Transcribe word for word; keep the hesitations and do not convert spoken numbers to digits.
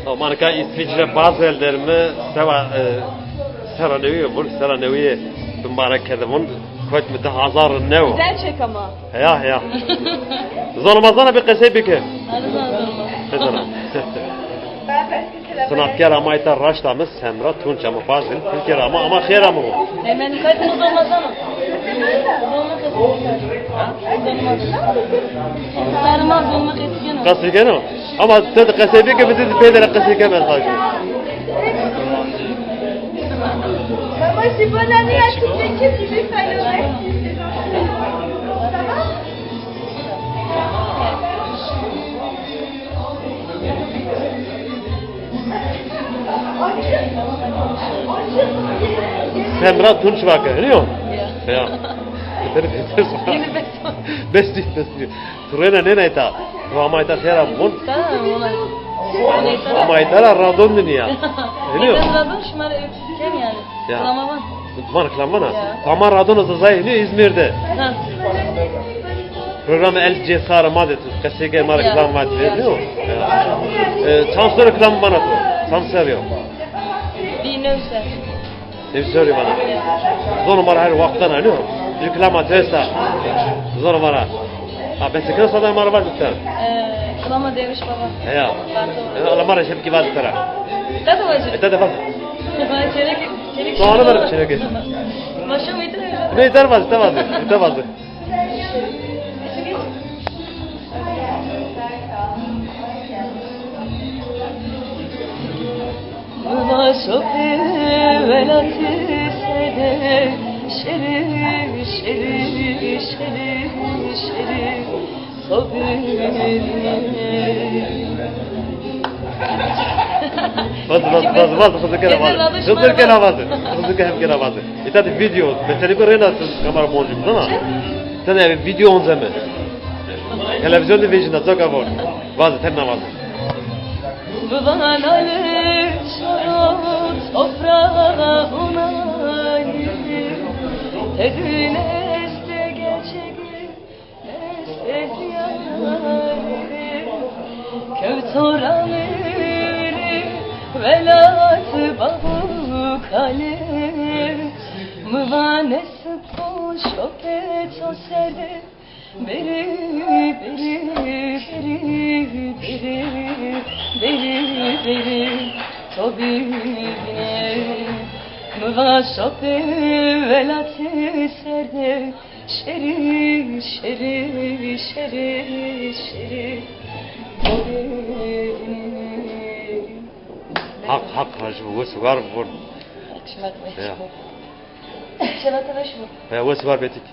Aman ka İsviçre Basel der mi seba, e, sera newî vun, sera newî bimbarek kerde vun, kot mi di hazar û new. Güzel çek ama. Ya, ya. Zonê ma zana bir qesey bike. Hadi sana sorma. Mesela. Sinatkera ma ita raşta mi Semra Tunç ama bazı Türkiye ama, ama xêr ama bu. Hemen kaç mı zorla sana? Zorla kız. Sarma zorla kız. Qesey keno. Ama ti de qesey bike, mi de pêde ra qesey keme sadece. Maman, je dis bonne année à toute l'équipe du Buffalo F C, c'est gentil. Ça va ? Semra Tunç vake, biliyor musun? Ya. Ya. Bes, bes, bes. Turena nena ita. Ama ita xêr a bun. Tamam, ona. Ama ita ra radon din ya. Biliyor musun? Radon şima ra kem yani. Ya. Reklama van. Van reklama vana. Ya. Tamam, radon Zazay ne İzmir'de. Ha. Programı El Cesar ma de tu. Qesey ke ma reklam var, biliyor musun? Ya. E, çam ser reklam vana tu. Çam ser yok. Bilmiyorum sen. Ev zor vana. Zonê ma ra her wextan, no? Reklama testa. Zonê ma ra. Ha, bes kena sada ma ra var biter. Ee, reklama Derviş Baba. Heya. Bartolo. Ala ma ra şepki var biter. Tata vacı. E, tata vaz. Çenek, çenek. Sonra ver çenek. Maşa mı itiyor? Ne iter vaz, iter vaz, iter vaz. Mi va şopê welatî sede, şerî, şerî, şerî, şerî, to bînî. Vaz, vaz, vaz, vaz, xizir kena vaz. Xizir kena vaz. Xizir kena hem kena vaz. Îta de video, mesela ku rêna kamera boncuk ama. Îta de video onzeme. Televîzyon de vejîna, coka von. Vaz, tenna vaz. Vana li çaro toprağa onayî, tedîn estê gerçegî. Kewto ra mi rê welat bav û kalê. Mi va nesip o şopê to ser de, berî, berî, berî, berî, berî, berî to bînê. Mi va şopê welatî ser de, şerî, şerî, şerî, şerî. Haq, haq, ha, ji wes war vur. Şevat weş bu. Ya. Şevat weş bu. Ya, wes war betik.